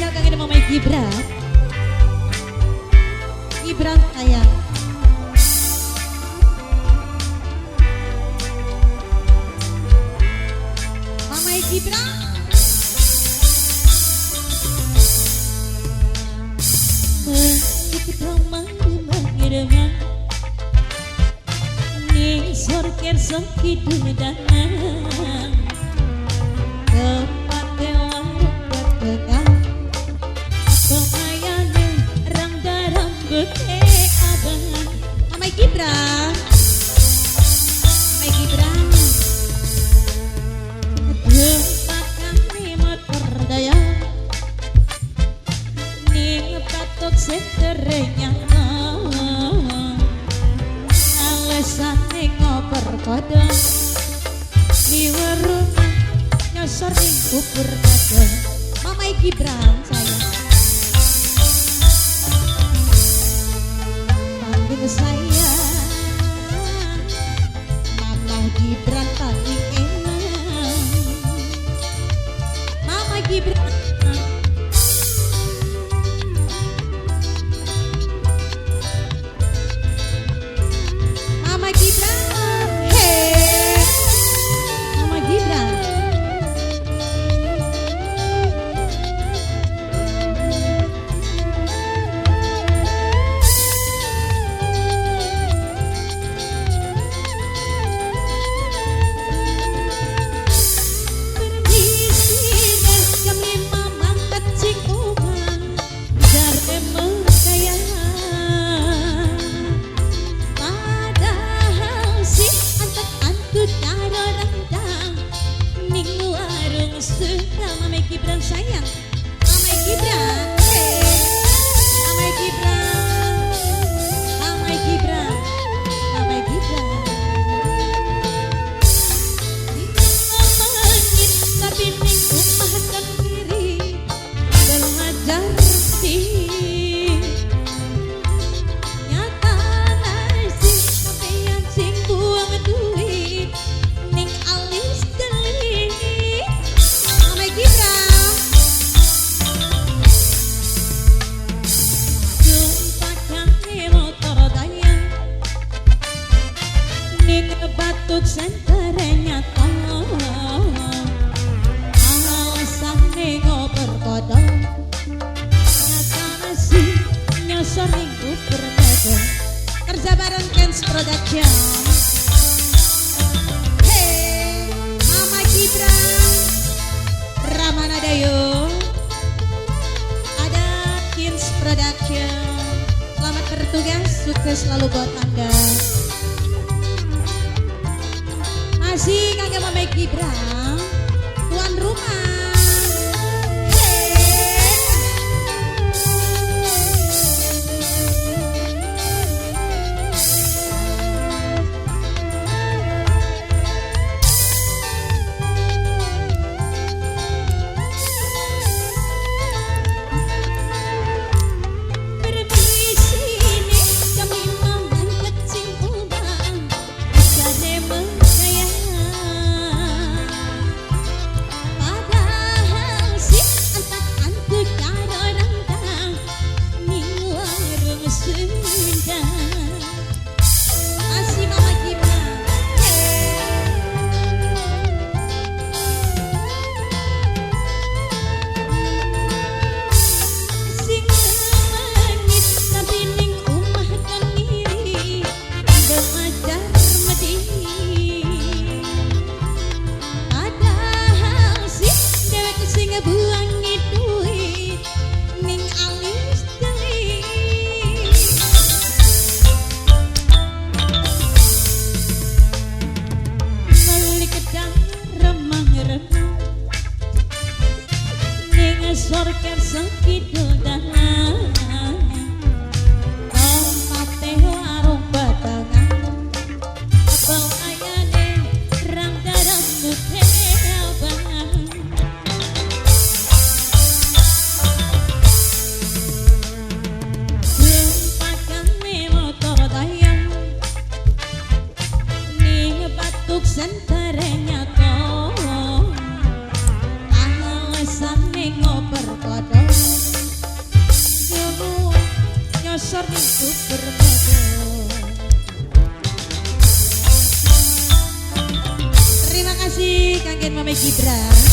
Spesial kangge Mama Gibran. Gibran sayang. Mama Gibran. Ngisor kerso kidul danang tempate warung petengah pemayane rang rambute abang. Mama Gibran, Mama Gibran, tempatane motor daya ning patok seterenya alesane ngoper kodong liwer rumah nyosor ning kubur kodong. Mama Gibran sayang, panggil sayang Mama Gibran paling enak. Mama Gibran, Mama Gibran, hey, Mama Gibran. Permisi jam 5 mangkat sing omah jare mekaya. Padahal si antek antut karo rendang ning warung Sunda. Mama Gibran sayang, Mama Gibran, hey, Mama Gibran, Mama Gibran, Mama Gibran. Menit tapi ning omah kan kiri belajar di nyata nasi sampeyan sing buang duit ning alis deli. Mama Gibran, tumpakane motor daya ning batuk sentere nyata alasane ngoper kodong nyata nasi nyosor ning kubur kodong. Kerja bareng Kens Production. Hey, Mama Gibran, Ramana Dayo, ada Kens Production. Selamat bertugas, sukses selalu buat Anda. Masih kangge Mama Gibran, tuan rumah. Hey. Permisi jam 5 mangkat sing omah jare mekaya. Padahal si antak antut karo rendang ning warung Sunda. Masih Mama Gibran, hey. Sing menit tapi ning omah kan ngiri belajar medi. Padahal si dewek sing buangi duit ning alis deli. Beli kedang remang-remang ning sor kersa kidul dalan tempate warung batangan pelayane rang rambute abang. Tumpakane motor daya ning batuk sentere nyata alasane ngoper kodong. ngisor ning kubur modo. Terima kasih kanggen Mame Gibran.